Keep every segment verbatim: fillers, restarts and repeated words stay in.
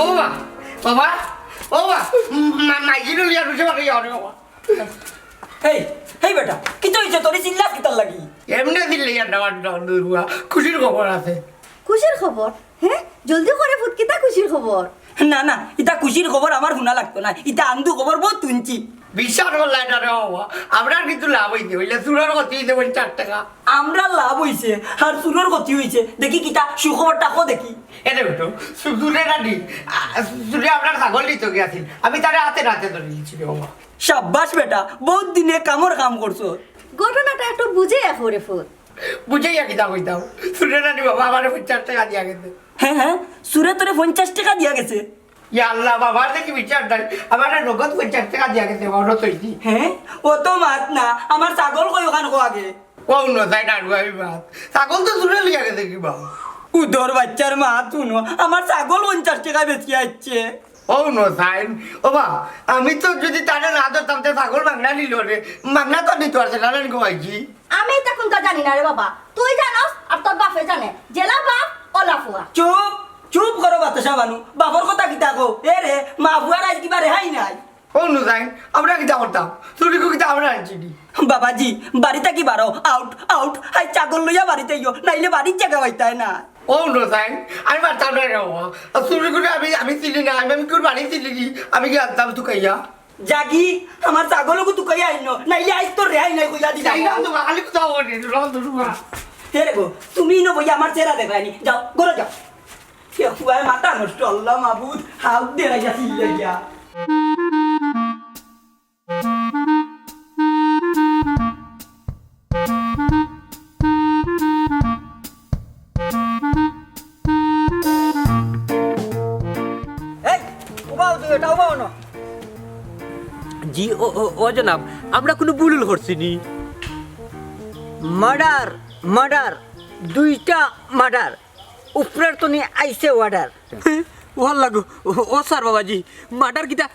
ও বা, বাবা, ও বা, মা-, মাইজিরে লইয়া রুশে বাড়ি যাও রে বাবা। এই, এই বেটা, কিতা অইছে তোর? চিল্লাস কিতার লাগি? এমনে চিল্লাইয়ার না, আমার ডর দুর্গা, খুশির খবর আছে। খুশির খবর? হে, জলদি কও রে ফুত, কিতা খুশির খবর? না, না, ইতা খুশির খবর আমার হুনা লাগতো না, ইতা আন্দু খবর বউত হুনছি। বিশ্বাস করলায় না রে বাবা, আমরার কিন্তু লাভ অইছে, অইলে চুরর ক্ষতি অইছে পঞ্চাশ টেকা। আমরার লাভ অইছে, আর চুরর ক্ষতি অইছে। দেখি কিতা সুখবরটা কও দেখি। এরে বেটো, চুরে নানি, আ, চুরে আমরার ছাগল নিতো গিয়াছিল, আমি তারে আতে নাতে ধরিলিছি রে বাবা। সাব্বাস বেটা, বউত দিনে কামর কাম করছো। ঘটনাটা একটু বুঝাইয়া কও রে ফুত। বুঝাইয়া কিতা কইতাম? চুরে নানি বাবা আমারে পঞ্চাশ টেকা দিয়া গেছে। হে, হে, চুরে তোরে পঞ্চাশ টেকা দিয়া গেছে? ইয়া আল্লাহ, বাবার দেখি বিচার নাই, আমারে নগদ পঞ্চাশ টেকা দিয়া গেছে, মনো তৈরি। হে, অত মাত না, আমার ছাগল কই অখান কও আগে। ও নজাইন, নাড়ু আমি মাত। ছাগল তো চুরে লইয়া গেছে কিবা। উদর বাইচ্চার মাত হুনো, আমার ছাগল পঞ্চাশ টেকায় বেচিয়া আইছে। ও নজাইন, ও বা, আমি তো যুদি তারে না ধরতাম, তে ছাগল মাগনা নিলো রে। মাগনা তো নিতো পারছে না, নানি কও আইছি। আমি ইতা কুন্তা জানি না রে বাবা, তুই জানস আর তোর বাপে জানে, যেলা বাপ অলা ফুয়া। চুপ, চুপ করো বাতাসা বানু, বাপর কথা কিতা কও? এ রে, মা ফুয়ার আইজ কিবা রেহাই নাই। ও নজাইন, আমরা কিতা করতাম? চুরি করি কিতা আমরা আনছি নি? বাবাজি, বাড়ি থাকি বারো, আউট, আউট। হাই ছাগল লইয়া বাড়িত আইও, নাইলে বাড়ির জাগা পাইতায় না। ও নজাইন, আমি পারতাম না রে বাবা। আর চুরি করি আমি, আমি চিনি না, আমি, আমি কেউর বাড়ি চিনি নি, আমি কি আনতাম তুকাইয়া? যাগি, আমার ছাগল ওগু তুকাইয়া আইনো, নাইলে আইজ তোর রেহাই নাই কইয়া দিলাম। যাই না তো, খালি কোথাও ওরে, রং ধরুয়া। হে রে গো, তুমি ইনো বইয়া আমার চেহারা দেখায়নি, যাও, ঘরো যাও। কে ফুয়ায় মাথা নষ্ট, আল্লাহ মাবুদ, হাউক দে রাইয়া চিল্লাইয়া। এই, উবাও তুই, এটা উবাও না। জি, ও, ও, ও জনাব, আমরা কুনু ভুল করছি নি। মার্ডার, মার্ডার, দুইটা মার্ডার, উপরের তনে আইছে অর্ডার। ও আল্লাহ গো, ও, ও স্যার বাবাজি, মার্ডার কিতা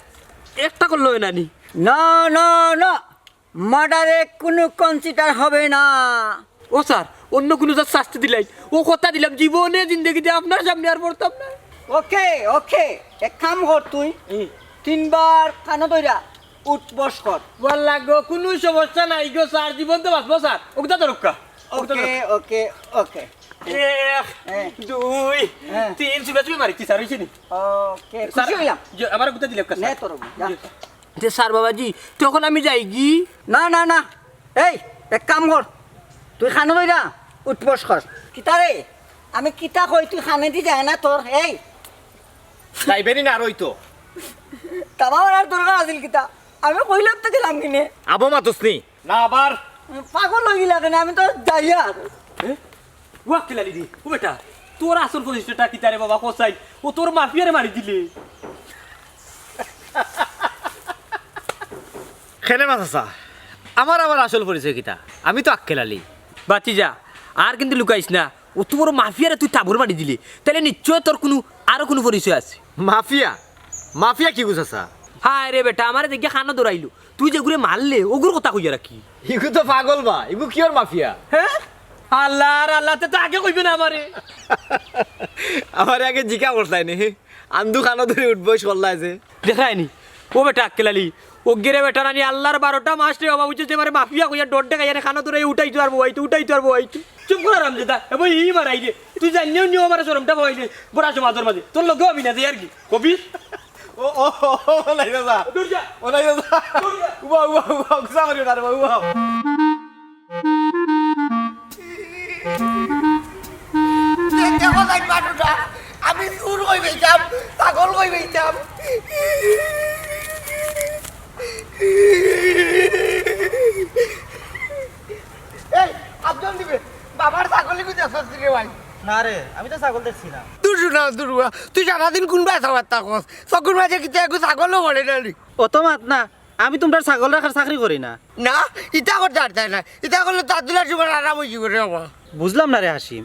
একটা করলে অয় না নি? না, না, না, মার্ডারে কুনু কনসিডার হবে না। ও স্যার, অন্য কুনু জাত শাস্তি দিলাই, ও কথা দিলাম জীবনে জিন্দেগিতে আপনার সামনে আর পড়তাম না। ওকে, ওকে, এক কাম কর তুই, হুম। তিনবার কানো ধইরা উঠ বস কর। ও আল্লাহ গো, কুনু সমস্যা নাই গো স্যার, জীবন তো বাঁচবো স্যার। ওগুতা তো রক্ষা। ওকে, ওকে, ওকে। এক, হ্যাঁ। দুই, হ্যাঁ। তিন, চুপে চুপে মারিছি স্যার, অইছে নি? ওকে, স্যার, খুশি অইলাম। জি, আমার গুতা দিলে নে স্যার। তোর, যা। জি। তে স্যার বাবাজি, তখন আমি যাইগি? না, না, না। এই, এক কাম কর। তুই কানো ধইরা উঠ বস কর। কিতা রে? আমি কিতা কই তুই কানেদি যায় না তোর? এই। যাইবে নি না আর অইতো? তামা মারার দরকার আছিল কিতা? আমি কইলাম তো গেলাম কিনে। আবো মাতস নি? না আবার। পাগল অইগেলা কেনে? আমি তো যাইয়ার। এ? ও আক্কেল আলী রে, ও বেটা, তোর আসল পরিচয়টা কিতা রে বাবা, কছাইন? ও তোর মাফিয়ারে মারি দিলে। কেনে বা চাচা, আমার আবার আসল পরিচয় কিতা? আমি তো আক্কেল আলী। বাতিজা, আর কিন্তু লুকাইস না, অত বড় মাফিয়ারে তুই থাবড় মারি দিলে, তাইলে নিশ্চয় তোর কুনু, আরো কুনু পরিচয় আছে। মাফিয়া? মাফিয়া কিগু চাচা? হায় রে বেটা, আমারে দেখিয়া কানো ধরাইলো। তুই যেগুরে মারলে, ওগুর কথা কইয়া রাখি। ইগু তো পাগল বা, ইগু কিওর মাফিয়া? হে? আল্লাহ আর আল্লাহ, তে তো আগে কইবে না আমারে। আমারে আগে জিকা করছলায় নি, আন্দু কানো ধরি উঠ বস করলায় যে। দেখরায় নি, ও বেটা আক্কেল আলী, ওগিরে বেটা নানি আল্লাহর বারোটা মাস রে বাবা, বুঝছস, এবারে মাফিয়া কইয়া ডর দেখাইয়া নে কানো ধরে উঠাইতো আর বওয়াইতো, উঠাইতো আর বওয়াইতো। চুপ কর হারামজাদা, এবো ই মারাইরে। তুই জানিও নিও আমারে শরমটা পাওয়াইলে, বড় সমাজর মাঝে। তোর লগেও আমি না যাই আর কি। কবির। ও, ও, ও, ও, নাই দাদা। দূর যা। ও নাই দাদা। দূর যা। উবা, উবা, উবা, গুসা করিও না রে বাবা, উবা। দে-, দেখো যাই পাটুটা, আমি চুর কই পাইতাম, পাগল কই পাইতাম। এই, আব্দুল দিবে, বাবার ছাগল ইগু দেখছস রে ভাই? না রে, আমি তো ছাগল দেখছি না। দূর শোনা, দূর হুয়া। তুই সারাদিন কুনবায় কথাবার্তা কস? চকুর মাঝে কিতা একটু ছাগলও পড়ে না নি? অত মাত না, আমি তুমরার ছাগল রাখার চাকরি করি না। না, ইতা করতে পারতায় না। ইতা করলে তো আব্দুল্লাহর জীবন আরাম অইযিবো রে বাবা। বুঝলাম না রে হাসিম,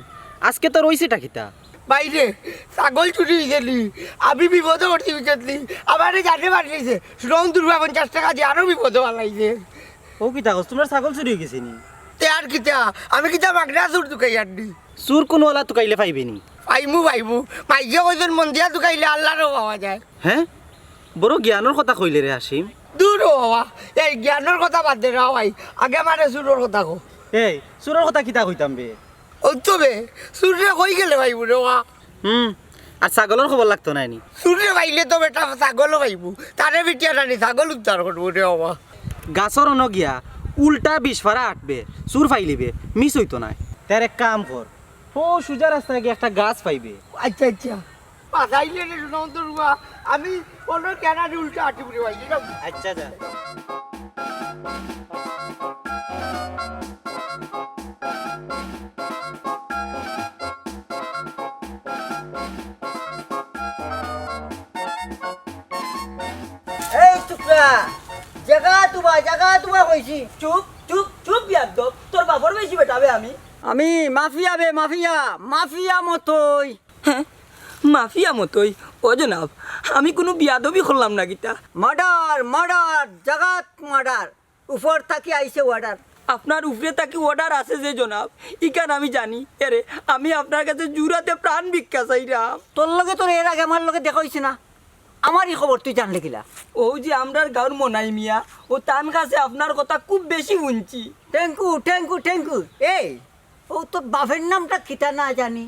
আজকে তোর অইছেটা কিতা? ভাইরে, ছাগল চুরি অইছে নি, আমি বিপদো পড়ছি বুঝছস নি, আমারে জানে মারি লাইছে, সুরম দুর্গা পঞ্চাশ টেকা দিয়া আরো বিপদো ফালাইছে। ও কিতা কস, তুমরার ছাগল চুরি অইগেছে নি? তে আর কিতা, আমি কিতা মাগনা চুর তুকাইয়ার নি? চুর কুনু অলা তুকাইলে পাইবে নি? ইমু পাইবো। মাইজে কইছইন মন দিয়া তুকাইলে আল্লারেও পাওয়া যায়। হে? বড় জ্ঞানর কথা কইলে রে হাসিম। দুরো বাবা, এই জ্ঞানর কথা বাদ দে রে ভাই, আগে আমারে চুরর কথা ক। এই, চুরর কথা কিতা কইতাম বে? অউ তো বে, চুররে কই গেলে পাইবো রে বা? হুম, আর ছাগলর খবর লাগতো নায় নি? চুররে পাইলে তো বেটা ছাগলও পাইবো, তারে পিটিয়া টানি ছাগল উদ্ধার করবো রে বাবা। গাছর অনো গিয়া উল্টা বিশ ফারা আটবে, চুর পাইলিবে, মিস অইতো নায়। তে এক কাম কর, অউ সুজা রাস্তায় গিয়া একটা গাছ পাইবে। আচ্ছা, আচ্ছা। বাঁচাইলে রে সুনন্দ রুয়া, আমি অনো কেনারে উল্টা আটি পুড়ে পাইলি না। আচ্ছা, যা। এই টুকরা, জাগাত উবা, জাগাত উবা কইছি। চুপ, চুপ, চুপ, বিয়াদ্দব। তোর বাপর বেশি বেটা বে আমি। আমি মাফিয়া বে, মাফিয়া, মাফিয়া মতই। হে? মাফিয়া মতই? ও জনাব, আমি কুনু বিয়াদবি করলাম না কিতা? মার্ডার, মার্ডার, জাগাত মার্ডার। উপর থাকি আইছে অর্ডার। আপনার উপরে থাকি অর্ডার আছে যে জনাব, ইখান আমি জানি। এরে, আমি আপনার কাছে জুর আতে প্রাণ ভিক্ষা চাইরাম। তোর লগে তোর এর আগে আমার লগে দেখা অইছে না? আমার ই খবর তুই জানলে কিলা? অউ যে আমরার গাউর মনাই মিয়া, অউ তান কাছে আপনার কথা খুব বেশি হুনছি। Thank you, thank you, thank you। এই, অউ তোর বাপর নামটা কিতা না জানি?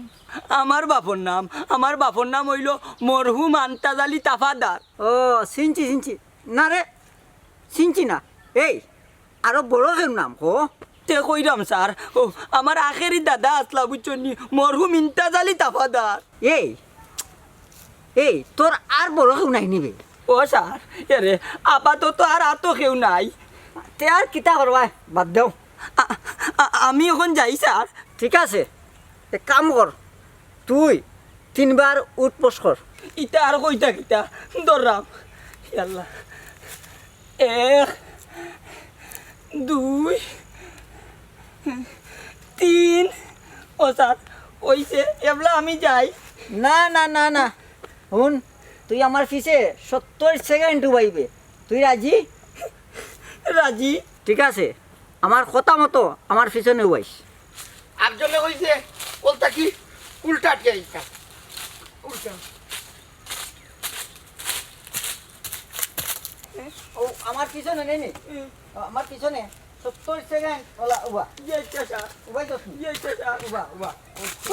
আমার বাপর নাম, আমার বাপর নাম অইলো মরহুম আন্তাজ আলী তাফাদার। ও, চিনছি, চিনছি। না রে, চিনছি না। এই, আরো বড় কেউ নাম ক। তে কইরাম স্যার, অউ আমার আখেরি দাদা আছলা বুঝছইন নি, মরহুম ইন্তাজ আলী তাফাদার। এই, এই, তোর আর বড় কেউ নাই নি বে? ও স্যার, এরে, আপাতত আর আতো কেউ নাই। তে আর কিতা করবায়? বাদ দেও। আ-, আ-, আমি অখন যাই স্যার। ঠিক আছে, এক কাম কর, তুই তিনবার উঠবস কর। ইতা আর কইতা কিতা? ধররাম। ইয়াল্লা। এক, দুই, তিন। ও স্যার, অইছে, এবলা আমি যাই। না, না, না, না। হুন, তুই আমার পিছে সত্তর সেকেন্ড উবাইবে। তুই রাজি? রাজি। ঠিক আছে, আমার কথা মতো আমার পিছনে উবাইস। আফজলে কইছে, অলা থাকি উল্টা আটিয়া আইতা। উল্টা। ও, আমার পিছনে নে নি? হুম। আমার পিছনে সত্তর সেকেন্ড অলা উবা। ইয়ে, চাচা। উবাই তো। ইয়ে, চাচা। উবা, উবা।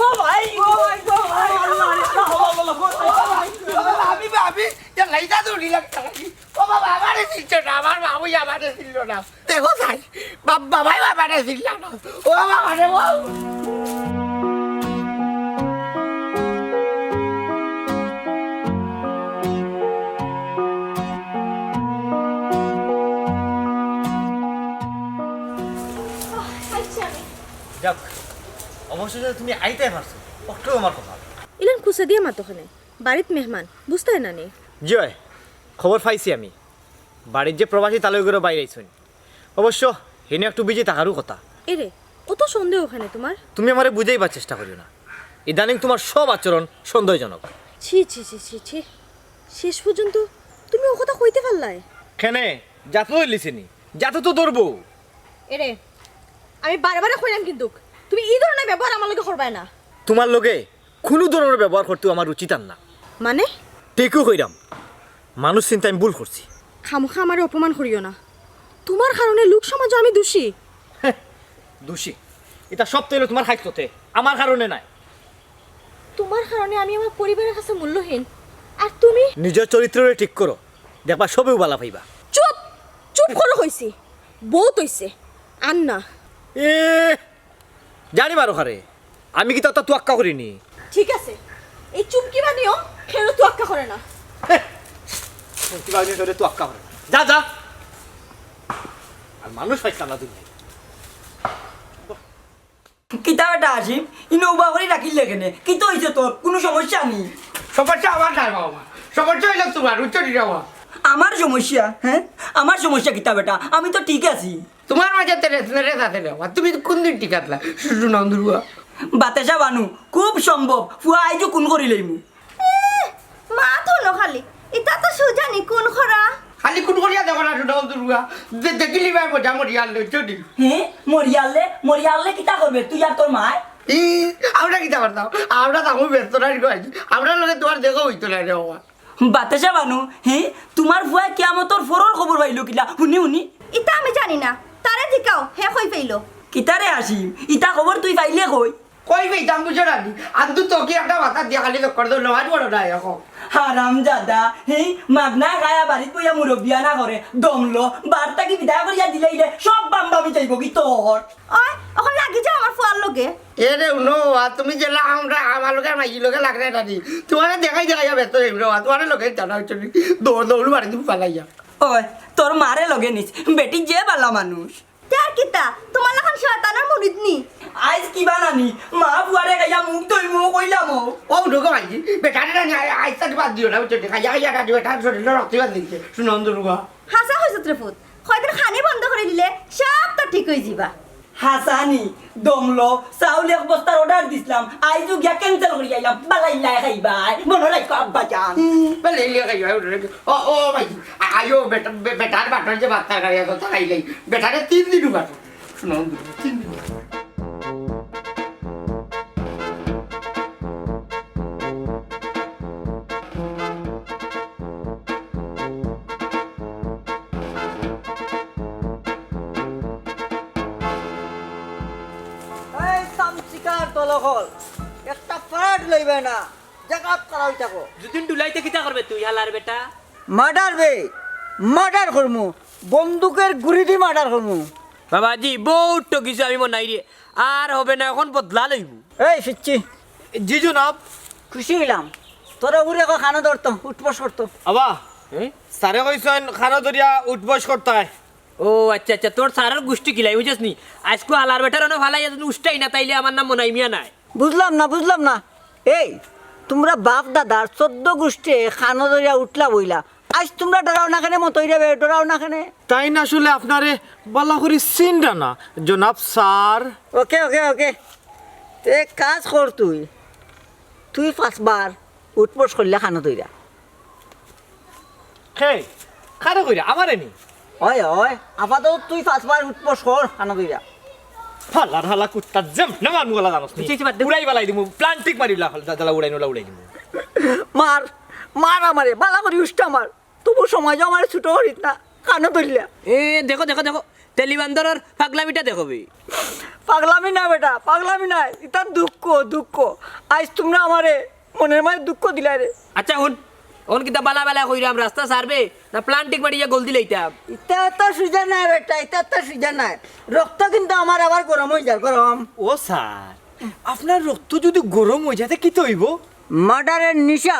ও ভাই, ও ভাই, ও ভাই, আল্লাহ, আল্লাহ, আল্লাহ, ও ভাই, ও ভাই, ভাবি, ভাবি, ইয়া লাইটা দৌড়ি লাগতা লাগি। ও বাবা, আমারে চিনছে না, আমার বাবুই আমারে চিনল না। দেখো তাই, বাপ-, বাবাই আমারে চিনল না। ও বাবা রে, ও। যাক, অবশেষে তুমি আইতায় পারছো, অটাউ আমার কপাল। ইলান খুশা দিয়া মাতো কেনে, বাড়িত মেহমান, বুঝতায় না নি? জি অয়, খবর পাইছি আমি। বাড়ির যে প্রবাসী তালইগুলো বাইরে আইছইন। অবশ্য, হিনো একটু বিজি থাকারও কথা। এরে, অত সন্দেহ কেনে তুমার? তুমি আমারে বুঝাইবার চেষ্টা করিও না। ইদানিং তুমার সব আচরণ সন্দেহজনক। ছি, ছি, ছি, ছি, ছি। শেষ পর্যন্ত তুমি অ কথা কইতে পারলায়? কেনে? জাতে তো লিছে নি। জাতে তো ধরবো। এরে, আমি বারে বারে কইরাম কিন্তুক, তুমি ই ধরনের ব্যবহার আমার লগে করবায় না। তুমার লগে কুনু ধরনের ব্যবহার করতেও আমার উচিত আর না। মানে? ঠিকউ কইরাম, মানুষ চিনতে আমি ভুল করছি। খামোখা আমারে অপমান করিও না। তুমার কারণে লোক সমাজো আমি দোষী। দোষী? ইতা সব তো অইলো তুমার খাইছলতে, আমার কারণে নায়। তুমার কারণে আমি আমার পরিবারের কাছে মূল্যহীন। আর তুমি? নিজর চরিত্ররে ঠিক করো, দেখবা সবেউ ভালা পাইবা। চুপ! চুপ করো কইছি। বউত অইছে। আর না। এ, জানি মারো খারে, আমি কিতা অতা তোয়াক্কা করিনি। ঠিক আছে, এই চুমকি বানিও কেউ তোয়াক্কা করে না। চুমকি বানিও কেউ তোয়াক্কা করে না। যা, যা। আর মানুষ পাইতাম না দুনিয়াত। কিতা বেটা হাসিম, ইনো উবা করি রাখিলে কেনে? কিতা অইছে তোর? কুনু সমস্যা নি? সমস্যা আমার নায় বাবা, সমস্যা অইলো তুমার, বুঝছো নি বাবা? আমার সমস্যা? হে, আমার সমস্যা কিতা বেটা? আমি তো ঠিক আছি। তুমার মাঝে তেরে, তেরে যাতে রে বাবা, তুমি কুনদিন ঠিক আছলা? শুনো না দুর্গা। বাতাসা বানু, খুব সম্ভব, পুয়া আইজও খুন করিলাইমু। এ, মাতো না খালি, ইতা তো সুজানি খুন করা। খালি খুন করিয়া দেখো না, শুনো দুর্গা। দে-, দেখিলি ভাই মজা মরিয়ার লই, চলি। হে, মরিয়ালে, মরিয়ালে কিতা করবে তুই আর তোর মায়? ই, আমরা কিতা করতাম? আমরা তখন ব্যস্ত নাই গো আইছি। আমরার লগে তুমার দেখা অইতো নায় রে বাবা। বাতেশা বানু, হে, তুমার ফুয়ায় কিয়ামতর পরর খবর পাইলো কিলা? হুনি, হুনি। ইতা আমি জানি না, তারে জিকাও, হে কই পাইলো। কিতারে আসি, ইতা খবর তুই পাইলে কই? কই পাইতাম বুঝো না নি? আন্দু তো কি একটা মাথা দিয়া খালি চক্কর দেও, নামাজ পড়ো না এখন। হারামজাদা, হে, মাগনা খায়া বাড়িত বইয়া মুরব্বিয়ানা করে, দমলো, বাড়ি থাকি বিদায় করিয়া দিলাইলে সব বাম্বামি যাইবো কি তোর? ওই, অখন লাগি যাও আমার ফুয়ার লগে। এ রে, হুনো, আর তুমি যেলা আমরা আমার লগে, আমার ই লগে লাগরে না নি। তুমারে দেখাই দেখাইয়া ব্যস্ত অইমু রে, তুমারে লগে জানা অইছে নি। দৌড়, দৌড় মারি দিমু ফালাইয়া। ওই, তোর মারে লগে নিস, বেটি যে বালা মানুষ। তে আর কিতা, তুমার লাখান শয়তানর মুরিদ নি। আইজ কিবা নানি, মা ফুয়ারে খাইয়া মুখ ধইমু কইলাম ও। ও, হুনো গো ভাই, বেটারে না নি, আ-, আইজ তাকে বাদ দিও না, বুঝছো? খাইয়া খাইয়া এটা দিও, এটা শরীরে রক্ত বাদ দিছে। হুনো, হুনো গো। হাছা কইছত রে পুত, কয়দিন খানি বন্ধ করি দিলে সব তো ঠিক অই যিবা। হাছানি, দমলো, চাউল এক বস্তার order দিছলাম, আইজও গিয়া cancel করি আইলাম, বালাইল্লায় খাইবায়, মনো রাখো আব্বা জান। বালাইল্লায় খাইবায়, order রাখি। ও, ও ভাই, আ-, আইও বেটা, বে-, বেটার বাটর যে ভাত তরকারি আছে, তা খাইলাই। বেটারে তিন দিন বাটর। হুনো, তিন দিন বাটর। এই চামচিকার দল অকল, একটা পার্ট লইবে না, জাগাত খাড়া অই থাকো। যুদি ডুলাইতে কিতা করবে তুই, হালার বেটা? Murder বে, murder করমু, বন্দুকের গুড়ি দি murder করমু। বাবাজি, বউত ঠকিছো আমি মনাই রে, আর হবে না, এখন বদলা লইমু। এই ফিচ্ছি। জি জনাব। খুশি অইলাম, তোর উপরে এখন খানো ধরতো, উঠবস করতো। আবা, এ? স্যারে কইছইন খানো ধরিয়া উঠবস করতায়। ও আচ্ছা আচ্ছা, তোর স্যারর গুষ্টি কিলাই বুঝছস নি? আইজকু হালার বেটার অনো ফালাই যদি উষ্টাই না, তাইলে আমার নাম মনাই মিয়া নায়। বুঝলাম না, বুঝলাম না। এই, তুমরা বাপ দাদার চৌদ্দ গুষ্টিয়ে খানো ধরিয়া উঠলা বইলা, আইজ তুমরা ডরাও না কেনে মতইরে বে, ডরাও না কেনে? তাইন আসলে আপনারে বালা করি চিনরা না, জনাব স্যার। ওকে, ওকে, ওকে। তে এক কাজ কর তুই, তুই পাঁচবার উঠবস করলে খানো ধইরা। কে? কারে কইরা? আমারে নি? অয়, অয়। আপাতত তুই পাঁচবার উঠবস কর, খানো ধইরা। হালার হালা কুত্তা, যেমনে মারমু ওলা জানোস নি? উড়াই বালাই দিমু, প্লান্টিক মারি ওলা, উড়াই নোলা উড়াই দিমু। মার, মার আমারে, বালা করি উষ্টা মার। তবু সমাজে আমারে ছোট করিস না, খানো ধরলা। এ, দেখো, দেখো, দেখো, তেলি বান্দরর পাগলামিটা দেখো বে। পাগলামি না বেটা, পাগলামি না, ইটা দুঃখ, দুঃখ। আইজ তুমরা আমারে মনের মাঝে দুঃখ দিলায় রে। আচ্ছা, হুন, অখন কিতা বালা বালা কইরাম, রাস্তা ছাড়বে না প্লান্টিক মারিয়া গল দিলাইতাম? ইটা তো সুজা নায় বেটা, ইটা তো সুজা নায়। রক্ত কিন্তু আমার আবার গরম অই যায়, গরম। ও স্যার, আপনার রক্ত যদি গরম অই যায়, তে কিতা অইবো? মার্ডারের নিশা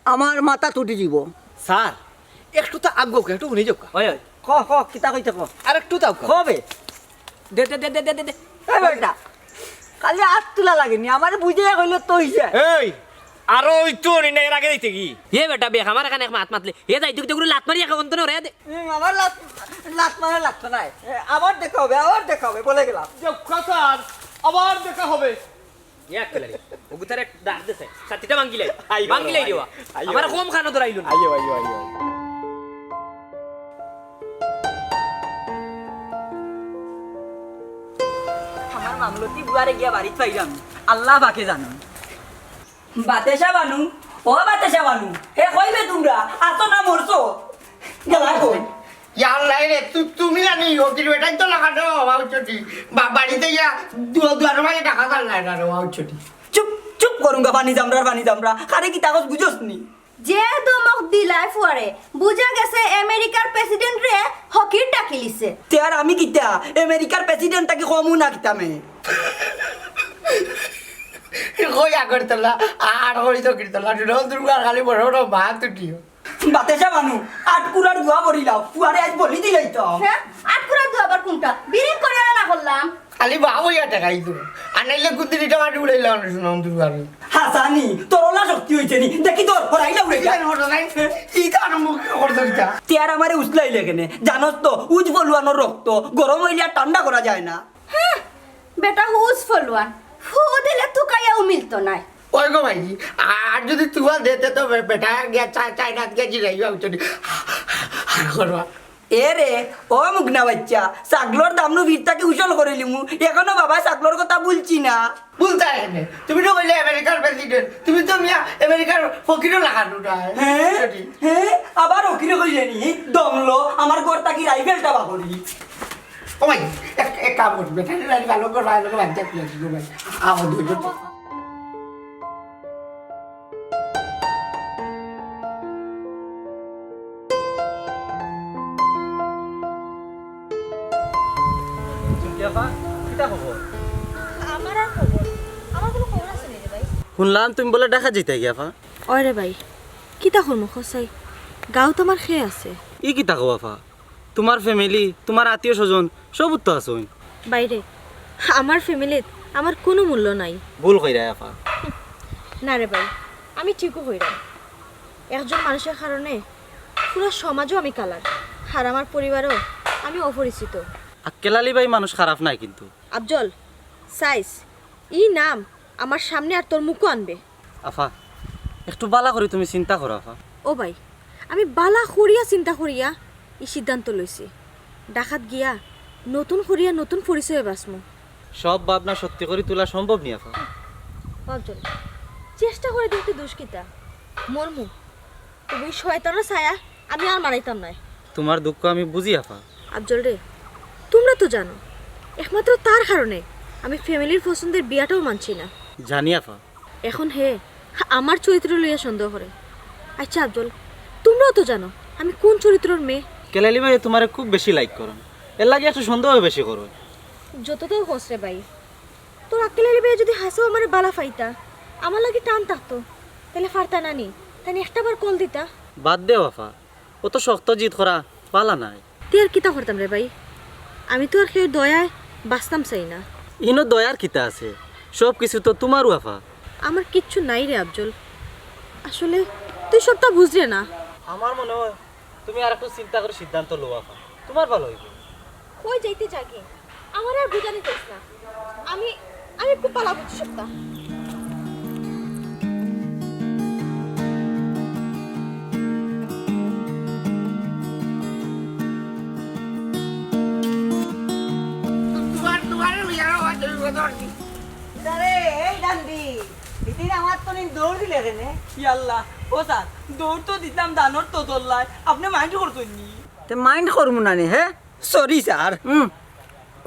আমার মাথাত উঠি যিবো। স্যার, একটু তো আগ কউক্কা, একটু হুনি যাউক্কা। ওই, ওই। ক, ক, কিতা কইতে ক? আর একটু তাউক্কা। ক বে। দে, দে, দে। এই বেটা, খালি আত তুলা লাগেনি, আমারে বুঝাইয়া কইলে তো অইছে। এই, আরো অইতো নি না, এর আগে দিতে কি? এ বেটা, বেক আমার এখানে এক মাত মাতলে, এ যাইতে কিতা করে লাত মারি এখান তো না রে দে। হুম, আবার লাত, লাত মারা লাগতো না। এ, আবার দেখা হবে, আবার দেখা হবে, বলে গেলাম। যাউক্কা স্যার, আবার দেখা হবে। এক কালারি। ওগুতারে ডাক দেছে। ছাতিটা ভাঙ্গিলাই। আইও, ভাঙ্গিলাই আইও। দেওয়া। আইও, আমার আইও। কম খানো ধরাইলো না। আইও, আইও, আইও। আমার মামলতি বুয়ারে গিয়া বাড়িত পাইলাম। আল্লাহ পাকে জানো। বাতেশা বানু, ও বাতেশা বানু, হে কইবে তুমরা, আতো না মরছো? গেলা কই? ইয়ার নাই রে, তু-, তুমি জানি, ও কি বেটাই তো লাগানো, বাবু চটি। বা-, বাড়িতে ইয়া, দু-, দুয়ার মাঝে টাকা চাল নাই না রে, বাবু চটি। চুপ, চুপ করুঙ্গা, পানি জামরার পানি জামরা। আরে কিতা কস বুঝোস নি? যে ধমক দিলায় ফুয়ারে, বুঝা গেছে আমেরিকার প্রেসিডেন্ট রে হকির ডাকিলিছে। তে আর আমি কিতা? আমেরিকার প্রেসিডেন্ট থাকি কমু না কিতা মে? কই আগরতলা, আর কই তো কিরতলা, দুর্গা খালি বড় বড় ভাত উঠিও। বাতেশা বানু, আটকুরার দোয়া করিলাও, ফুয়ারে আইজ বলি দিলাই তো। হ্যাঁ? আটকুরার দোয়া আবার কোনটা? বিরিং করে না করলাম। খালি বাবু ইয়া টাকাই তো। আর নাইলে কুদিন ইটা মাটি উড়াইলাম না, শুনো, অন্তর পারে। হাসানি, তোর ওলা শক্তি অইছে নি? দেখি তোর, হরাইলা উড়ে যা। ইটা হলো নাই। ইটা আরম্ভ করতে ইটা। তে আর আমারে উছলাইলে কেনে? জানোস তো, উজ ফলুয়ানোর রক্ত, গরম অইলে আর ঠান্ডা করা যায় না। হ্যাঁ, বেটা হুজ ফলুয়ান, ফু দিলে তুকাইয়াও মিলতো নায়। ওই গো ভাই, আর যদি তুফান দেতে তো বে-, বেটা গিয়া চা-, চাইনা গিয়া জিরাইবা, বুঝছো নি? করবা। এ রে, ও মুগনা বাইচ্চা, ছাগলর দামনু ভিত থাকি উসল করিলিমু, এখনো বাবায় ছাগলর কথা ভুলছি না। ভুলতা কেনে? তুমি তো কইলে আমেরিকার প্রেসিডেন্ট, তুমি তো মিয়া আমেরিকার ফকিরও লাগানো না। হ্যাঁ? হ্যাঁ? আবার ফকিরে কইলে নি? দমলো, আমার ঘর থাকি রাইফেলটা বাহরি। ও ভাই, এক, এক কাম করবে, তাহলে রাইফেল ভালো করে, ভালো করে বাদ দিয়ে আসবো ভাই। আওয়াজ হইলো তো। চুমকি আফা, কিতা খবর? আমার আর খবর? আমার কুনু খবর আছে নি রে ভাই। হুনলাম তুমি বুলে ঢাকা যাইতায় গি আফা। ওই রে ভাই, কিতা করমু কছাই? গাঁওত আমার কে আছে? ই কিতা কও আফা? তুমার ফ্যামিলি, তুমার আত্মীয় স্বজন সব তো আছইন। ভাইরে, আমার ফ্যামিলিত আমার কুনু মূল্য নাই। ভুল কইরায় আফা। না রে ভাই, আমি ঠিকউ কইরাম। একজন মানুষর কারণে পুরা সমাজও আমি কালার, আর আমার পরিবারও আমি অপরিচিত। আক্কেল আলী ভাই মানুষ খারাপ নায় কিন্তু। আফজল, চাইস, ই নাম আমার সামনে আর তোর মুখো আনবে। আফা, একটু বালা করি তুমি চিন্তা করো আফা। ও ভাই, আমি বালা করিয়া চিন্তা করিয়া ই সিদ্ধান্ত লইছি। ঢাকাত গিয়া নতুন করিয়া নতুন পরিচয়ে বাঁচমু। সব ভাবনা সত্যি করি তুলা সম্ভব নি আফা। আফজল, চেষ্টা করি দেখতে দোষ কিতা? মরমু, তবে ই শয়তানর ছায়া আমি আর মারাইতাম নায়। তুমার দুঃখ আমি বুঝি আফা। আফজল রে, তুমরা তো জানো, একমাত্র তার কারণে আমি ফ্যামিলির পছন্দের বিয়াটাও মানছি না। জানি আফা। এখন হে আমার চরিত্র লইয়া সন্দেহ করে। আচ্ছা আফজল, তুমরাও তো জানো আমি কুন চরিত্রর মেয়ে। আক্কেল আলী ভাই তুমারে খুব বেশি লাইক করইন, এরলাগি একটু সন্দেহ বেশি করইন। যততাউ কস রে ভাই, তোর আক্কেল আলী ভাইয়ে যুদি হাছাউ আমারে বালা পাইতা, আমার লাগি টান থাকতো, তাইলে পারতা না নি? তাইন একটা বার কল দিতা। বাদ দেও আফা, অত শক্ত জিদ করা বালা নায়। তে আর কিতা করতাম রে ভাই? আমি তো আর কেউর দয়ায় বাঁচতাম চাই না। ইনো দয়ার কিতা আছে? সব কিছু তো তুমারউ আফা। আমার কিচ্ছু নাই রে আফজল। আসলে তুই সবটা বুঝরে না। আমার মনে অয় তুমি আর একটু চিন্তা করি সিদ্ধান্ত লও আফা, তুমার ভালা অইবো। কই যাইতে যাগি? আমারে আর বুঝানি চাইস না। আমি, আমি খুব বালা বুঝি সবটা। তুমার, তুমার লইয়া আমার দুই বছর। আরে, এই ডান্ডি, ইদিন আমার তো নিন দৌড় দিলে কেনে? ইয়াল্লা, ও স্যার, দৌড় তো দিতাম ধানর ততল্লায়, আপনে মাইন্ড করছইন নি? তে মাইন্ড করমু না নি, হে? Sorry sir. হুম,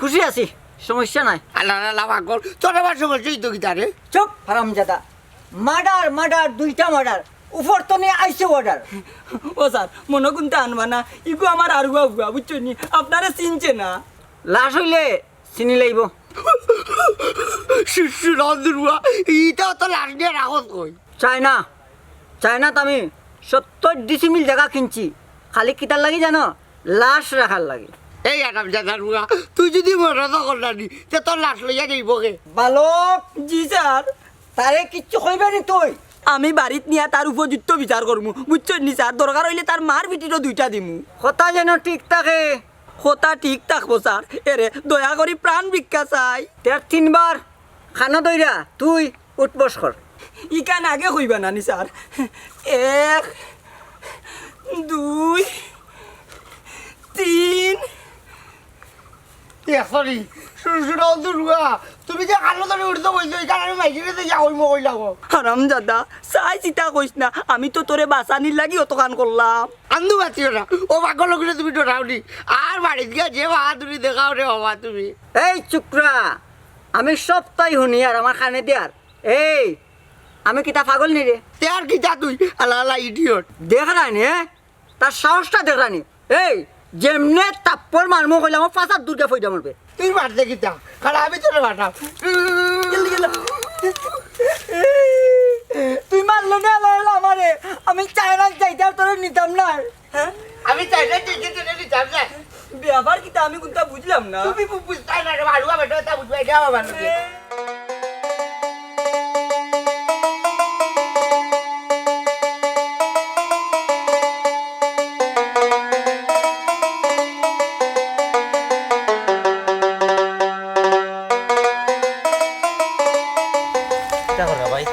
খুশি আছি, সমস্যা নাই। আল্লাহ, আল্লাহ, পাগল, তোর আবার সমস্যা অইতো কিতা রে? চুপ, হারামজাদা। মার্ডার, মার্ডার, দুইটা মার্ডার। উপর তনে আইছে অর্ডার। ও স্যার, মনো কুন্তা আনবা না, ইগু আমার আরুয়া ফুয়া, বুঝছইন নি? আপনারে চিনছে না। লাশ অইলে চিনি লাইবো। শিশু রন্দুয়া, ইটা তো লাশ নিয়া রাখস কই? চায়না, চায়নাত আমি সত্তর ডিসিমিল জাগা কিনছি, খালি কিতার লাগি জানো? লাশ রাখার লাগি। এই হারামজাদার ফুয়া, তুই যুদি মনো তো করলা নি, তে তোর লাশ লইয়া যাইবো কে? বালক। জি স্যার। তারে কিচ্ছু কইবে নি তুই? আমি বাড়িত নিয়া তার উপযুক্ত বিচার করমু, বুঝছইন নি স্যার? দরকার অইলে তার মার পিটিরও দুইটা দিমু। কথা যেন ঠিক থাকে। কথা ঠিক থাকবো স্যার, এরে দয়া করি প্রাণ ভিক্ষা চাই। তে তিনবার কানো ধইরা তুই উঠবস কর। ইখান আগে কইবা না নি স্যার? এক, দুই, তিন। এ, সরি, শুনো, শুনো, দুর্গা, তুমি যে কানো ধরি উঠতে কইছো, ইখান আমি মাইজিরে তো ইয়া কইমু কইলাম। হারামজাদা, চাই চিতা কইস না, আমি তো তোরে বাঁচানির লাগি অতখান করলাম। আন্দু বাঁচিও না, ও পাগল অগুরে তুমি ডরাও নি। আর বাড়িত গিয়া যে বাহাদুরি দেখাও রে বাবা তুমি। এই চুকরা, আমি সবতাই হুনি আর আমার কানে দি আর। এই, আমি কিতা পাগল নি রে? তে আর কিতা তুই? আলা আলা ইডিয়ট। দেখরায় নি, হ্যাঁ? তার সাহসটা দেখরায় নি। এই, যেমনে থাপ্পড় মারমু কইলাম, ও পাছাত দুর্গা ফইডা মরবে। তুই মারতে কিতা? কারণ আমি তোরে মারতাম। গেল, গেল। তুই মারলে না, আলা আলা আমারে। আমি চায়নাত যাইতাম, তোরে নিতাম না। হ্যাঁ? আমি চায়নাত যাইতে তোরে নিতাম না। ব্যাপার কিতা আমি কুন্তা বুঝলাম না। তুমি বু-, বুঝতায় না রে, বাড়ুয়া বেটা, তা বুঝবায়, যাও আমার লগে। কিতা কররা ভাই?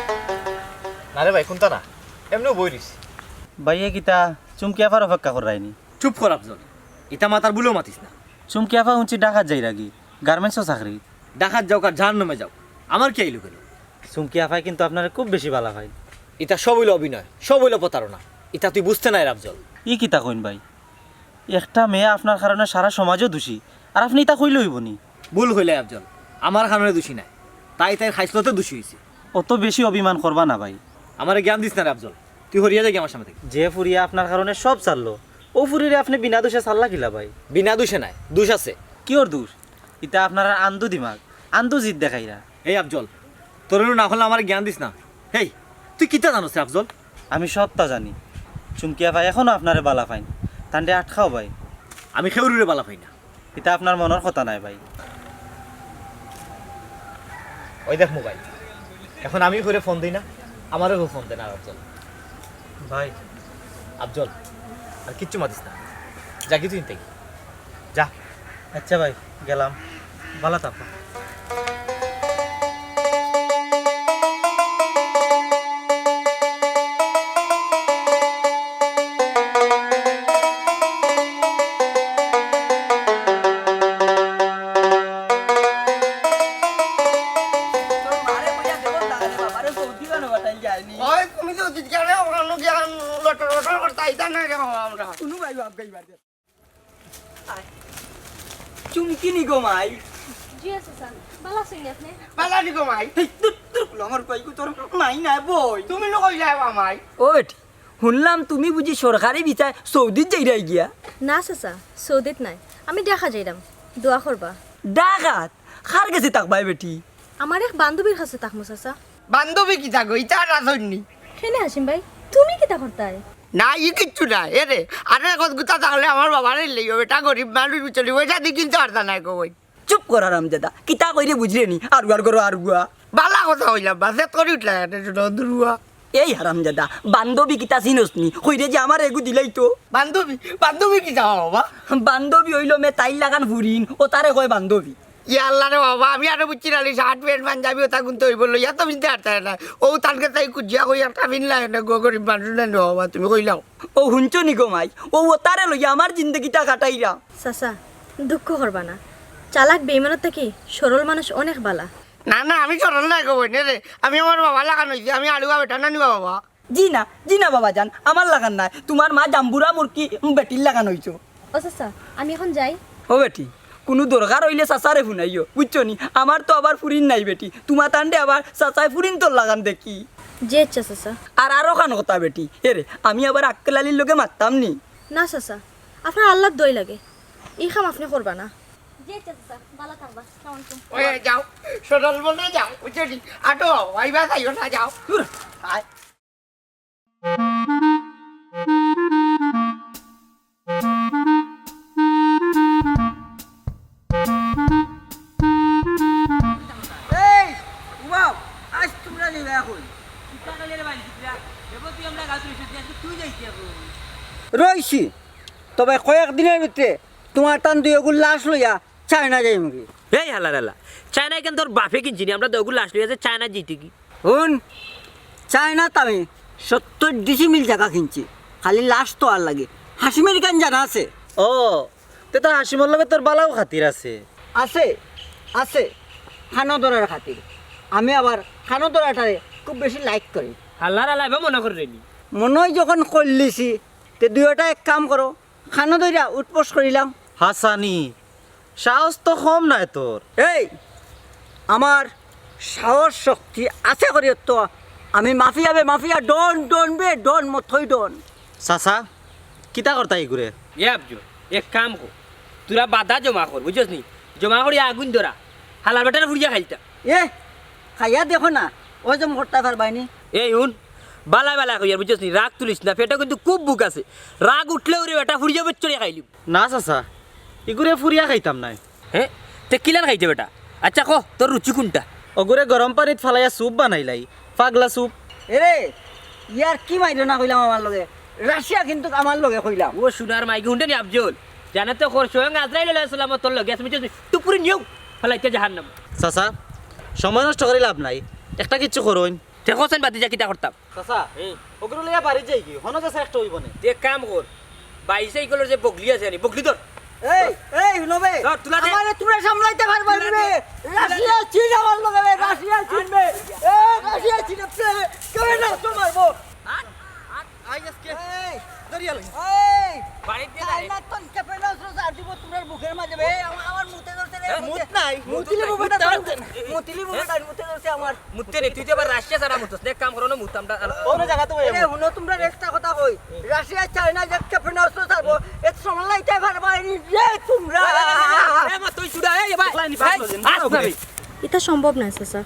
না রে ভাই, কুন্তা না, এমনেউ বই রইছি। ভাইয়ে কিতা চুমকি আফার অপেক্ষা কররায় নি? চুপ কর আফজল। ইতা মাতার ভুলেও মাতিস না। চুমকি আফা হুনছি ঢাকাত যাইরাগি, গার্মেন্টসো চাকরি। ঢাকাত যাউক আর জাহান্নামে যাউক, আমার কিতা অইলো? চুমকি আফায় কিন্তু আপনারে খুব বেশি বালা পাইন। ইতা সব অইলো অভিনয়, সব অইলো প্রতারণা। ইতা তুই বুঝতে নায় রে আফজল। ই কিতা কইন ভাই? একটা মেয়ে আপনার কারণে সারা সমাজও দোষী, আর আপনে ইতা কইলে অইবো নি? ভুল কইলে আফজল, আমার কারণে দোষী নায়, তাই তাইর খাইছলতে দোষী অইছে। অত বেশি অভিমান করবা না ভাই। আমারে জ্ঞান দিস না রে আফজল, তুই হরিয়া যাগি আমার সামনে থাকি। যে ফুরিয়ে আপনার কারণে সব ছাড়লো, অউ ফুরিরে আপনে বিনা দোষে ছাড়লা কিলা ভাই? বিনা দোষে নায়, দোষ আছে। কিওর দোষ? ইতা আপনারার আন্দু দিমাগ, আন্দু জিদ দেখাইরা। এই আফজল, তোর অনো না করলে আমারে জ্ঞান দিস না। হেই, তুই কিতা জানোস রে আফজল? আমি সবতা জানি। চুমকি আফা এখনো আপনারে বালা পাইন। তানরে আটকাও ভাই। আমি কেউরুরে বালা পাই না। ইতা আপনার মনর কথা নায় ভাই। ওই দেখ মোবাইল, এখন আমি করে ফোন দেই না, আমারও কেউ ফোন দেয় না আফজল। ভাই। আফজল, আর কিচ্ছু মাতিস না, যাগি তুই থাকি। যা। আচ্ছা ভাই, গেলাম। বালা থাকো। ওই, তুমি তো ওদিকে আরে, ওখানে গিয়া লটর লটর করতে আইতা না রে বাবা আমরা। কোনো ভাই বাপ গাইবার দে। আয়। চুমকি নি গো মাই? জি আছে স্যার, ভালা আছইন নি আপনে? বালা নি গো মাই? এই, তুই, তুই, লঙর কই গো, তোর মাই নাই বই। তুমি লো কই যাইবা মাই? ও বেটি, হুনলাম তুমি বুঝি সরকারি ভিসায় সৌদিত যাইরায় গিয়া? না চাচা, সৌদিত নায়, আমি ঢাকা যাইরাম, দোয়া করবা। ঢাকাত? কার গেছে থাকবায় বেটি? আমার এক বান্ধবীর কাছে থাকমু চাচা। বান্ধবী কিতা গো, ইতা আর আছইন নি? কেনে হাসিম ভাই, তুমি কিতা করতায়? না, ই কিচ্ছু না, এ রে, আরে কত গুতা থাকলে আমার বাবারে লইও, বেটা গরিব মানুষ বুঝছো নি, পয়সা দি কিনতে পারতা নায় গো বই। চুপ কর হারামজাদা, কিতা কইরে বুঝরে নি, আরুয়ার করো আরুয়া। বালা কথা কইলাম, বাসেত করি উঠলা, এটা ছোট দুরুয়া। এই হারামজাদা, বান্ধবী কিতা চিনস নি? কইরে যে আমার এগু দিলাই তো। বান্ধবী? বান্ধবী কিতা বাবা? বান্ধবী অইলো মে তাইর লাখান ফুরিন, অতারে কয় বান্ধবী। ইয়া আল্লাহ রে বাবা, আমি আরো বুঝছি না, শার্ট প্যান্ট পাঞ্জাবি অতা গুনতে অইবো, লইয়া তো পিনতে পারতায় না। ও তানকে তাই কুজিয়া কই একটা পিনলা, এনে গো গরিব মানুষ না রে বাবা, তুমি কইলাও। ও হুনছো নি গো মাই, ও অতারে লইয়া আমার জিন্দেগিটা কাটাইরা। চাচা, দুঃখ করবা না, চালাক বেইমানর থাকি সরল মানুষ অনেক বালা। না না, আমি সরল নায় গো বইন রে, আমি আমার বাবার লাখান অইছি, আমি আলুয়া বেটা না নি বাবা। জি না, জি না বাবা জান, আমার লাখান নায়, তুমার মা জাম্বুরা মুরকি বেটির লাখান অইছো। ও চাচা, আমি এখন যাই। ও বেটি, কুনু দরকার অইলে চাচারে হুনাইও, বুঝছো নি? আমার তো আবার ফুরিন নাই বেটি, তুমা তান্ডে আবার চাচায় ফুরিন তোর লাখান দেখি। জি আচ্ছা চাচা। আর আরো খান কথা বেটি, এরে, আমি আবার আক্কেল আলীর লগে মাততাম নি। না চাচা, আপনার আল্লার দোয়াই লাগে, ই কাম আপনে করবা না। জি আচ্ছা চাচা, বালা থাকবা, আসসালামু আলাইকুম। ওই যাও, সরল মনে যাও, বুঝছো নি? আটো, আইবা যাইও না, যাও। দূর। আয়। এই, ওয়াও, আজ তুমরা যাইবা এখন। কিতা কালে রে ভাই, কিতা? এবার তুই আমরা গাঁত রইছিস, আজকে তুই যাইছি এখন। রইছি, তবে কয়েকদিনের ভিতরে তুমার তান দুইওগুর লাশ লইয়া চায়না যাইমুগি। এই হালার হালা, চায়না কেন তোর বাপে কিনছি নি? আমরা দুইওগুর লাশ লইয়া যে চায়না যাইতে কি? হুন, চায়নাত আমি সত্তর ডিসি মিল জাগা কিনছি, খালি লাশ থওয়ার লাগি। হাসিমের ইখান জানা আছে? ও, তে তো হাসিমর লগে তোর বালাও খাতির আছে। আছে, আছে, খানো ধরার খাতির। আমি আবার খানো ধরাটারে খুব বেশি লাইক করি। হালার হালা এবার মনে করে রেডি। মনে হয় যখন করলিছি, তে দুইওটা এক কাম করো, খানো ধইরা উঠপস করিলাম। হাসানি, সাহস তো কম নায় তোর। এই, আমার সাহস শক্তি আছে করি তো, আমি মাফিয়া বে মাফিয়া, ডন, ডন বে ডন, মথই ডন। চাচা, কিতা করতা ইগুরে? এ আফজল, এক কাম কর, তোরা বাদা জমা কর, বুঝছস নি? জমা করি আগুন ধরা, হালার বেটারে ফুড়িয়া খাইলতা। এ, খাইয়া দেখো না, ও জম করতা পারবায়নি। এই হুন, বালা বালা কইয়ার, বুঝছস নি? রাগ তুলিস না, পেটো কিন্তু খুব ভুক আছে। রাগ উঠলে ওরে বেটা ফুড়িয়া বেচ্চরে খাইলিম। না চাচা, ইগুরে ফুরিয়া খাইতাম নায়। হে? তে কিলান খাইতে বেটা? আচ্ছা ক, তোর রুচি কুনটা? অগুরে গরম পানিত ফালাইয়া স্যুপ বানাইলাই, পাগলা স্যুপ। এরে, ইয়ার কি মাইরো না কইলাম আমার লগে? রাশিয়া কিন্তু আমার লগে কইলাম। ও সোনার মাইগি হুনতে নি আফজল? জানে তো কর স্বয়ং আজরাইল আলাইহিস সালাম তোর লগে আছে, বুঝছস নি? টুপুরি নিও, ফালাইতে জাহান্নাম। চাচা, সময় নষ্ট করি লাভ নাই, একটা কিচ্ছু করইন। তে হোসেন বাতিজা কিতা করতাম? চাচা, হুম। ওগুলো লইয়া বাড়ি যাই কি? হনো চাচা একটা অইব নে। তুই এক কাম কর, বাইসাইকেলর যে বগলি আছে আনি, বগলি ধর। এই, এই, হুনো বে। ধর, তুলা দে। আমারে তুমরা সামলাইতে পারবা না বে। রাশিয়া, চীন আমার লগে বে, রাশিয়া, চীন বে। এই, রাশিয়া, চীন বে। কেউ না তো মারবো। আই আজকে এই, ধরিয়া লই। এই, বাড়িত দিয়া চাইনা তো ক্ষেপণাস্ত্র ছাড় দিব তুমরার মুখের মাঝে বে। আমার, আমার মুতে ধরছে রে, এ, মুতে। মুত নাই, মুত মুতিলি নাই, মুখে মুত ধরছে। নাই। মুতিলি মুখে এ? তাই মুতে ধরছে আমার। মুতে রে, তুই তো আবার রাশিয়া ছাড়া মুতস। দেখ, কাম করো না, মুত আমরা। অন্য জায়গা তো এ, হুনো, তুমরারে একটা কথা কই। রাশিয়া, চাইনা যে ক্ষেপণাস্ত্র ছাড়বো, এ সামলাইতে পারবা নি রে তুমরা? এ, মা, তুই চুদা, এই, ভাই, দেখলাই নি, ভাই, পাঁচ জন। আস না রে। ইটা সম্ভব নায়, চাচা।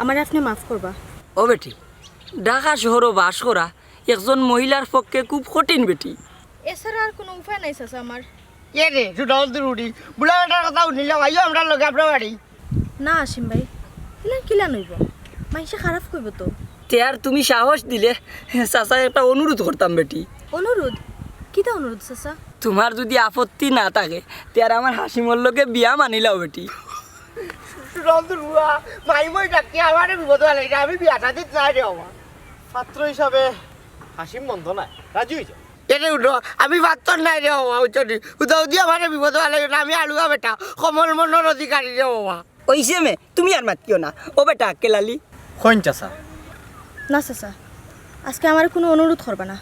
আমারে আপনে মাফ করবা। ও বেটি, ঢাকা শহরো বাস করা একজন মহিলার পক্ষে খুব কঠিন বেটি। এছাড়া আর কোনো উপায় নাই, চাচা, আমার। এ রে, ছোট হল তুই উঠি। বুড়া বেটার কথা শুনিলে, আইও আমরার লগে, আমরার বাড়ি। না, হাসিম ভাই, ইলা কিলা নইব? মাইনষে খারাপ কইব তো। তে আর তুমি সাহস দিলে, চাচায় একটা অনুরোধ করতাম বেটি। অনুরোধ? কিতা অনুরোধ, চাচা? তুমার যুদি আপত্তি না থাকে, তে আর আমার হাসিমর লগে বিয়া মানিলাও বেটি। ছোট হল তুই রুয়া, মাই মই ডাকি আমারে বিপদ ফালাই না, আমি বিয়া শাদিত নাই রে বাবা। পাত্র হিসাবে হাসিম মন্দ নায়, রাজি অই যা। এরে উঠো, আমি পাত্তর নাই রে বাবা, বুঝছো নি? উদাও দিয়া আমারে বিপদ ফালাইও না, আমি আলুয়া বেটা, কমল মনর অধিকারী রে বাবা। অইছে মে, তুমি আর মাতিও না। ও বেটা, আক্কেল আলী। কইন চাচা। না চাচা, আজকে আমারে কুনু অনুরোধ করবা না,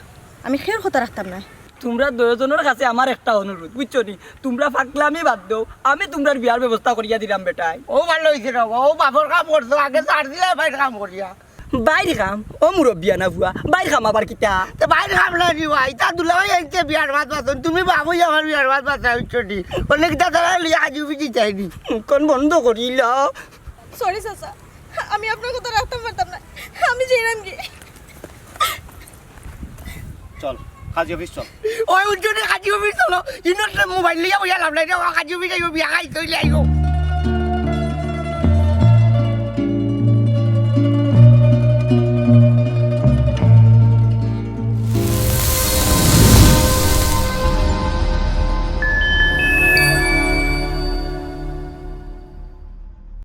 আমি কেউর কথা রাখতাম নায়। তুমরা দুইওজনর কাছে আমার একটা অনুরোধ, বুঝছো নি? তুমরা ফাগলামি বাদ দেও, আমি তুমরার বিয়ার ব্যবস্থা করিয়া দিরাম বেটায়। ও ভালা অইছে রে বাবা, ও বাপর কাম করছো, আগে ছাড় দিলে ভাইর কাম করিয়া। বাইর কাম? ও মুরব্বিয়ানা ফুয়া, বাইর কাম আবার কিতা? তে বাইর কাম না নি ভাই, তা দুলাভাই আইতে বিয়ার ভাত বাতন, তুমি বাবুই আমার বিয়ার ভাত বাতা উঠছো নি। অনেক দাদা লইয়া আজ উবি দিতাই নি। মুখখান বন্ধ করিল। সরি চাচা, আমি আপনার কথা রাখতাম পারতাম না, আমি যাইরাম কি। চল, কাজী অফিস চল। ওই উঠছো নি কাজী অফিস চলো, ইনো একটা মোবাইল লইয়া বইয়া লাভ নাই রে, ও কাজী অফিস আইও, বিয়া খাইতে অইলে আইও।